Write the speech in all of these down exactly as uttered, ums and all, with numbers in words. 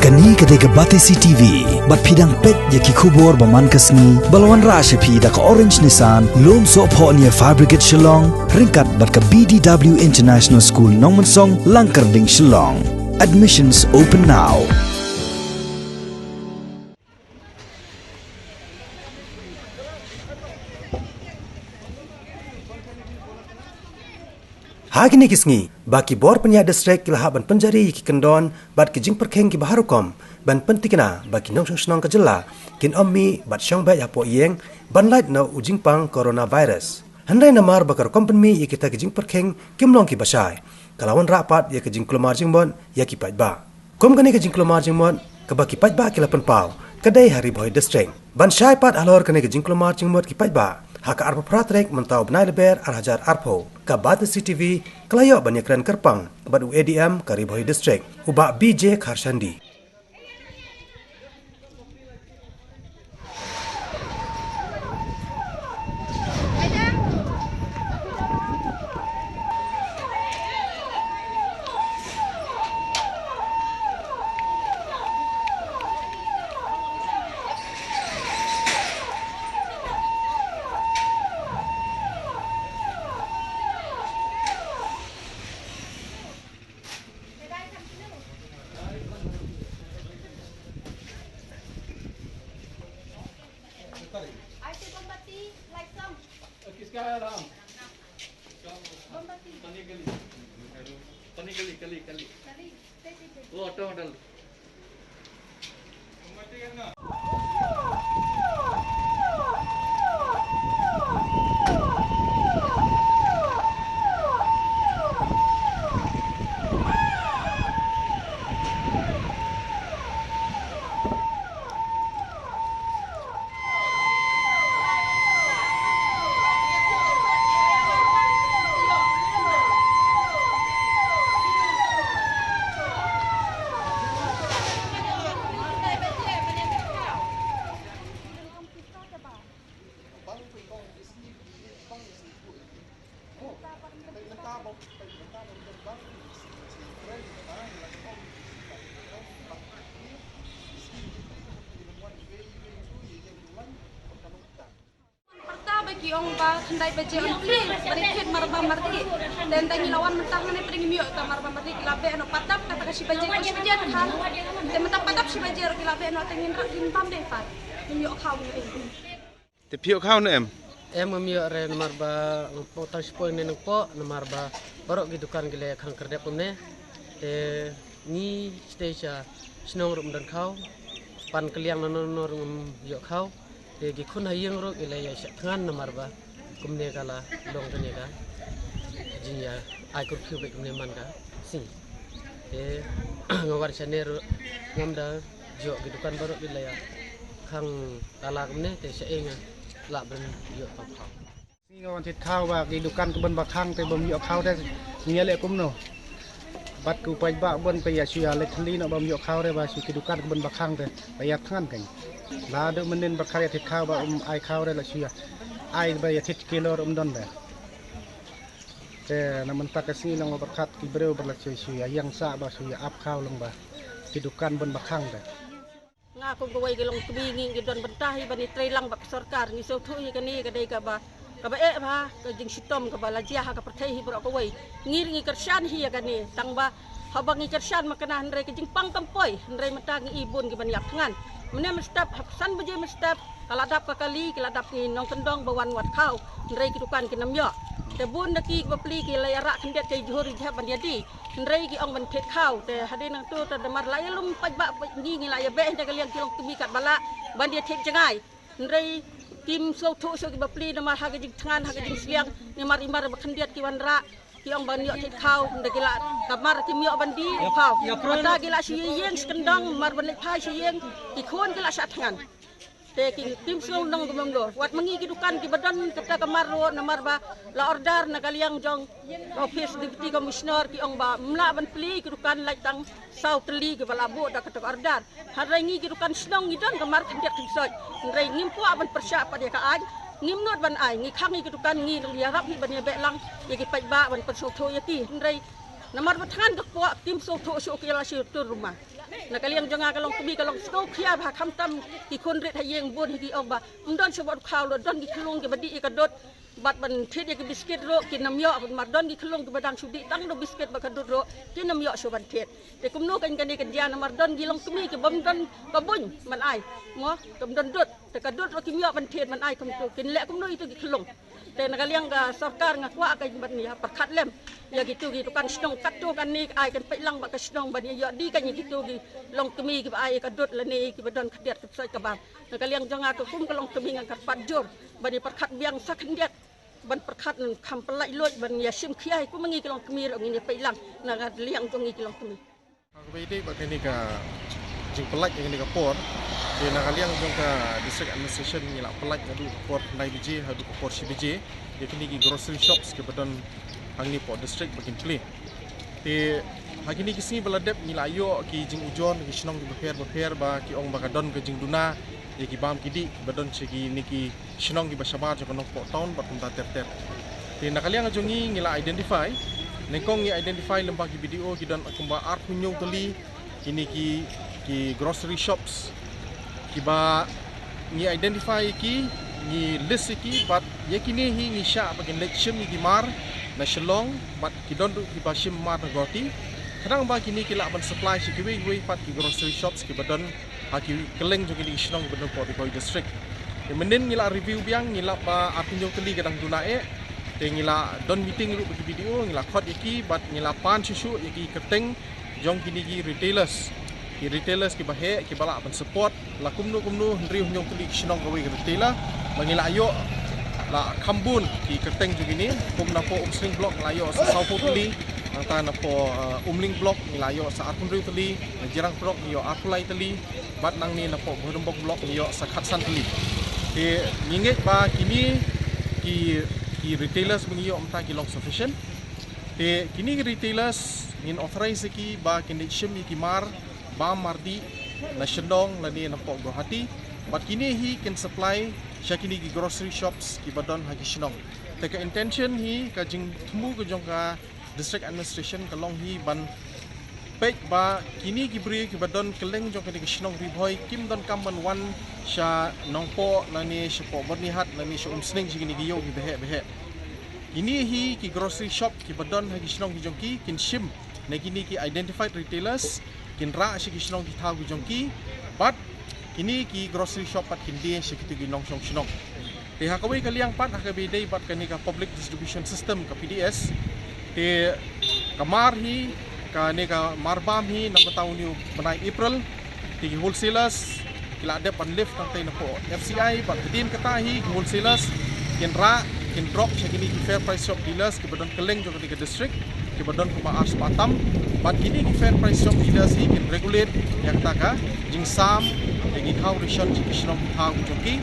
Kane ka dei ka Batesi T V, bad phi dang peit ïa ki khubor ba man ka sngi, ba la wanrah sha phi da ka Orange Nissan, Lumsohphoh near Fire Brigade Shillong, ryngkat bad ka B D W International School Nongmensong, Langkyrding, Shillong. Admissions open now. Ha kine ki sngi, ba ki bor pynïaid district ki la hap ban pynjari ïa ki kyndon bad ki jingpyrkhing kiba har rukom, ban pyntikna ba ki nongshong shnong ka jylla kin ym mih bad shong beit hapoh ïing ban lait na u jingpang coronavirus. Hynrei namar ba ka rukom pynmih ïa kita ki jingpyrkhing kim long kiba shai, ka la wanrah pat ïa ka jingkulmar jingmut ïa ki paidbah. Kum kane ka jingkulmar jingmut kaba ki paidbah ki la pynpaw, ka dei ha Ri Bhoi District. Ban shai pat halor kane ka jingkulmar jingmut ki paidbah, ha ka arphew phra tarik mynta u bnai Lber ar hajar arphew, ka Batesi T V ka la ïoh ban ïakren kyrpang bad u A D M ka Ri Bhoi District, u Bah B J Kharshandi. किसका है अलार्म? मोमबत्ती। पनीर गली। पनीर गली, कली, कली। कली। वो ऑटो में डाल दो। Pyrta ba ki ong ba khyndai baje yn plie ban ïa thied marba mardi. Te ynda ngi la wan mynta hangne pyrta ngim ïoh ta marba mardi, ki la beh noh pat dap kata ka shi baje, ka shi baje ka khan. Te mynta pat dap shi baje ruh ki la beh noh, te ngin rat ngin bam dei pat. Ngim ïoh khaw ngin. Te phi ïoh khaw ne em? Em, ngam ïoh re namar ba ngam poi tang shipoi ne nangpoh, namar ba baroh ki dukan ki la khang kyrdep kumne. Te ngi shatei sha shnong ruh ym don khaw, pan kylliang nano nano ruh ngam ïoh khaw. Te ki khun ha ïing ruh ki la ïa shah thngan namar ba kumne ka la long kane ka jingïa ai curfew beit kumne man ka sngi. Te nga wan shane ruh ngam da ïoh, ki dukan baroh ki la ïa khang tala kumne, te shaei nga lah ban ïoh tang khaw. Ngi wan thied khaw ba ki dukan ki bun ba khang te bym ïoh khaw te ngi ïaleh kumno. Bad ki paidbah bun te ïa shu ïa leit thylli noh bym ïoh khaw te ba shu ki dukan ki bun ba khang te ba ïa thngan kein. Naduh mynnin ba khar ïa thied khaw ba ym ai khaw te la shu ïa ai ba ïa thied kilor ym don te. Te na mynta ka sngi long ba pyrkhat ki briew ba la shu shu ïa ïeng sah ba shu ïa ap khaw long ba ki dukan bun ba khang te. Nga kum kawei ka long kmie ngi ngi don bynta hi ban ïatrei lang bad ka sorkar, ngi sngewthuh hi kane ka dei kaba, kaba eh bha ka jingshitom kaba la jia ha ka pyrthei hi baroh kawei. Ngi ngi kyrshan hi ïa kane tang ba haba ngi kyrshan ma kane hynrei ka jingpang kam poi, hynrei mynta ngi i bun ki ban ïap thngan. Mynne mynstep ha san baje mynstep ka la dap ka kali, ki la dap ngi nongkyndong ba wan wad khaw, hynrei ki dukan ki nam ïoh. Te bun da ki ba plie ki la ïa rah khyndiat ka jhur jhep ban ïa die. Hynrei ki ong ban thied khaw, te hadien nangto te namar la ïalum paidbah, ngi ngi la ïa beh da ka liang ki long kmie katba lah ban ïa thied jngai. Hynrei kim sngewthuh shuh ki ba plie namar ha ka jingthngan ha ka jingsliang, namar i mar ba khyndiat ki wanrah, ki ong ban ïoh thied khaw, hynrei ki la kamar kim ïoh ban die khaw. Mynta ki la shu ïeng skyndong, mar ban leit phai shu ïeng, ki khun ki la shah thngan. Te ki kim sngewdon kumno. Wat ma ngi ki dukan kiba don kata ka mar ruh namar ba la order na ka liang jong office Deputy Commissioner, ki ong ba ym lah ban plie ki dukan lait tang saw tylli kiba la buh da kata ka order. Hynrei ngi ki dukan shnong ngi don ka mar khyndiat khynsoit. Hynrei ngim kwah ban pyrshah pat ïa ka aiñ, ngim nud ban ai, ngi khang ïa ki dukan, ngi ïarap hi ban ïa beh lang ïa ki paidbah ban pynsngewthuh ïa ki. Hynrei namar ba thngan ka kpoh, kim sngewthuh shuh ki, la shu tur ruma. Na ka liang jong nga ka longkmie ka long sngewkhia bha, khamtam ki khun rit ha ïing bun hi ki ong ba ym don shuh ba u khaw, don ki khyllung kiba dih ïa ka dud bad ban thied ïa ki biscuit ruh kin ym ïoh, namar don ki khyllung kiba dang shu dih tang da u biscuit bad ka dud ruh kin ym ïoh shuh ban thied. Te kumno kan kane kan jia, namar don ki longkmie ki bym don ka buiñ ban ai, mo, kam don dud, te ka dud ruh kim ïoh ban thied ban ai, kumto kin leh kumno ïa kito ki khyllung. Te na ka liang ka sorkar nga kwah ka ban ïa pyrkhat lem ïa kito ki dukan shnong katto katne, ai kan peit lang bad ka shnong ban ïa ïoh dih kan ïa kito ki longkmie kiba ai ka dud lane kiba don khyndiat ka psai ka bam. Na ka liang jong nga ka kum ka longkmie ngan kyrpad jur ban ïa pyrkhat biang sa khyndiat, ban pyrkhat, kham pyllait luid, ban ïa shim khia ïa kum ngi ki longkmie ruh ngin ïa peit lang na ka liang jong ngi ki longkmie. Haba ïadei bad kane ka jingpyllait ïa kane ka por, te na ka liang jong ka District Administration ngi la pyllait naduh ka por khyndai baje haduh ka por shi baje ïa kine ki grocery shops kiba don hangne hapoh district ba kin plie. Te ha kine ki sngi ba la dep ngi la ïoh ki jingujor na ki shnong kiba pher bapher ba ki ong ba ka don ka jingduna ïa ki bam ki dih kiba don sha kine ki shnong kiba shabar jong ka Nongpoh Town bad kumta ter ter. Te na ka liang jong ngi ngi la identify, nyngkong ngi identify lyngba ki B D O ki don kumba arphew hynñiew tylli kine ki, ki grocery shops kiba ngi identify ïa ki, ngi list ïa ki, bad ïa kine hi ngi shah ba kin leit shim ïa ki mar na Shillong bad ki don ruh kiba shim mar na Guwahati. Khnang ba kine ki lah ban supply sha kiwei kiwei pat ki grocery shops kiba don ha ki kylleng jong kine ki shnong kiba don hapoh Ri Bhoi District. Te mynnin ngi la review biang, ngi lap ba arphew hynñiew tylli ka dang duna eh. Te ngi la don meeting ruh bad ki B D O, ngi la khot ïa ki bad ngi la pan shuh shuh ïa ki kyrteng jong kine ki retailers. Ki retailers kiba heh kiba lah ban support la kumno kumno, hynriew hynñiew tylli ki shnong kawei ka retailer. Ba ngi la ïoh la kham bun ki kyrteng jong kine, kum napoh Umsning Block ngi la ïoh sa sawphew tylli, nangta napoh, uh, Umling Block ngi la ïoh sa arphew hynriew tylli, na Jirang Block ngi ïoh arphew lai tylli, bad nangne napoh Bhoirymbong Block ngi ïoh sa khatsan tylli. Te ngi ngeit ba kine ki, ki retailers ba ngi ïoh mynta ki long sufficient. Te kine ki retailers ngin authorize ïa ki ba kin leit shim ïa ki mar bam mar dih na Shillong lane napoh Guwahati. Bad kine hi kin supply sha kine ki grocery shops kiba don ha ki shnong. Te ka intention hi, ka jingthmu ka jong ka District Administration ka long hi ban peit ba kine ki briew kiba don kylleng jong kane ka shnong Ri Bhoi kim donkam ban wan sha Nongpoh lane shapoh Byrnihat lane sha Umsning sha kine ki ïew kiba heh ba heh. Kine hi ki grocery shop kiba don ha ki shnong ki jong ki kin shim na kine ki identified retailers, kin rah sha ki shnong ki thaw ki jong ki, bad kine ki grocery shop pat kin die sha kito ki nongshong shnong. Te ha kawei ka liang pat, ha kaba ïadei bad kane ka public distribution system, ka P D S, te ka mar hi, kane ka mar bam hi, na mynta une u bnai April, te ki wholesalers ki la dep ban lift tang tei napoh F C I, bad hadien kata hi ki wholesalers kin rah, kin drop sha kine ki fair price shop dealers kiba don kylleng jong kane ka district, kiba don kumba ar spah tam. Bad kine ki fair price shop dealers hi kin regulate ïa kata ka jingsam ïa ki khaw ration sha ki shnong ki thaw ki jong ki.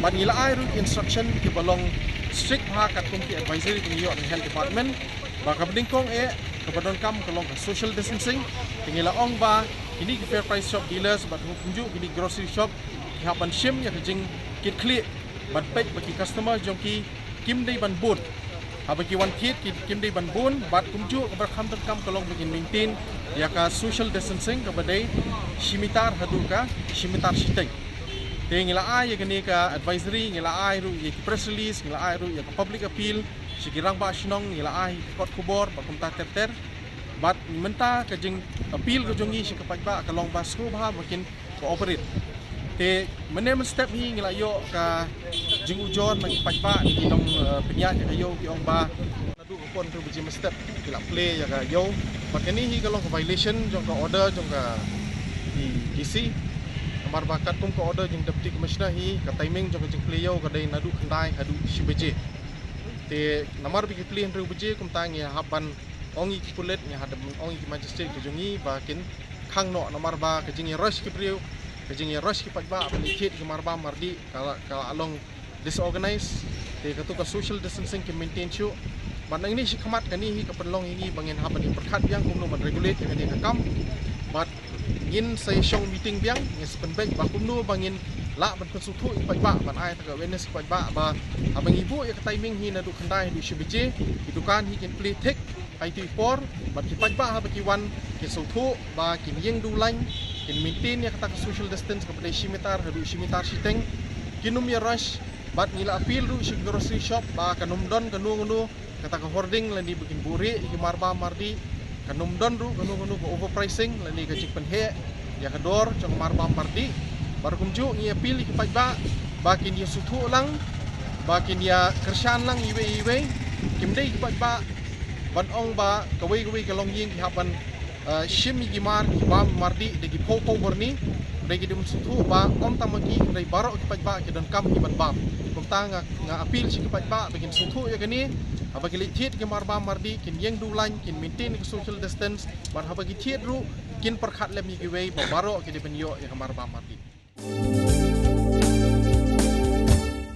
Bad ngi la ai ruh instruction kiba long strict bha katkum ki advisory kiba ngi ïoh na health department, ba kaba nyngkong eh kaba donkam ka long ka social distancing. Te ngi la ong ba kine ki fair price shop dealers bad kumjuh kine grocery shop ki hap ban shim ïa ka jingkitkhlieh ban peit ba ki customer jong ki kim dei ban bun. Haba ki wan thied ki kim dei ban bun, bad kumjuh kaba kham donkam ka long ba kin maintain ïa ka social distancing kaba dei shi meter haduh ka shi meter shiteng. Te ngi la ai ïa kane ka advisory, ngi la ai ruh ïa ki press release, ngi la ai ruh ïa ka public appeal sha ki rangbah shnong, ngi la ai ki kot khubor bad kumta ter ter. Bad mynta ka jingappeal ka jong ngi sha ka paidbah ka long ba sngewbha ba kin cooperate. Te mynne mynstep hi ngi la ïoh ka jingujor na ki paidbah, na ki nong, eh, pynïaid ïa ka ïew, ki ong ba naduh ka por hynriew baje mynstep ki la plie ïa ka ïew. Bad kane hi ka long ka violation jong ka order jong ka D C. Namar ba katkum ka order jong Deputy Commissioner hi, ka timing jong ka jingplie ïew ka dei naduh khyndai haduh shi baje. Te namar ba ki plie hynriew baje, kumta ngi hap ban ong ïa ki pulit, ngi hap ban ong ïa ki magistrate ka jong ngi ba kin khang noh, namar ba ka jingïarush ki briew, ka jingïarush ki paidbah ban ïathied ki mar bam mar dih ka la, ka la long disorganized. Te kato ka social distancing ki maintain shuh. Bad nangne shakhmat kane hi ka pynlong ïa ngi ba ngin hap ban ïa pyrkhat biang kumno ban regulate ïa kane ka kam. Bad ngin sa ïa shong meeting biang, ngin sa pynbeit ba kumno ba ngin lah ban pynsngewthuh ïa ki paidbah, ban ai ïa ka awareness ïa ki paidbah ba haba ngi buh ïa ka timing hi naduh khyndai haduh shi baje, ki dukan hi kin plie thik ha itu i por, bad ki paidbah haba ki wan kin sngewthuh ba kin ïeng dewline, kin maintain ïa kata ka social distance kaba dei shi meter haduh shi meter shiteng. Kin ym ïa rush, bad ngi la appeal ruh sha ki grocery shop ba kan ym don kano kano kata ka hoarding lane ba kin buhrieh ïa ki marbam mardih. Kan ym don ruh kano kano ka overpricing lane ka jingpynheh ïa ka dor jong ka marbam mardih. Bad kumjuh ngi appeal ïa ki paidbah ba kin ïa sngewthuh lang, ba kin ïa kyrshan lang iwei iwei. Kim dei ki paidbah ban ong ba kawei kawei ka longïing ki hap ban, eh, shim ïa ki mar, ki bam mardih da ki phew phew byrni. Hynrei ki dei ban sngewthuh ba ym tang ma ki, hynrei baroh ki paidbah ki donkam ki ban bam. Kumta nga, nga appeal sha ki paidbah ba kin sngewthuh ïa kane. Haba ki leit thied ki marbam mardih, kin ïeng dewline, kin maintain ka social distance, bad haba ki thied ruh kin pyrkhat lem ïa kiwei ba baroh ki dei ban ïoh ïa ka marbam mardih.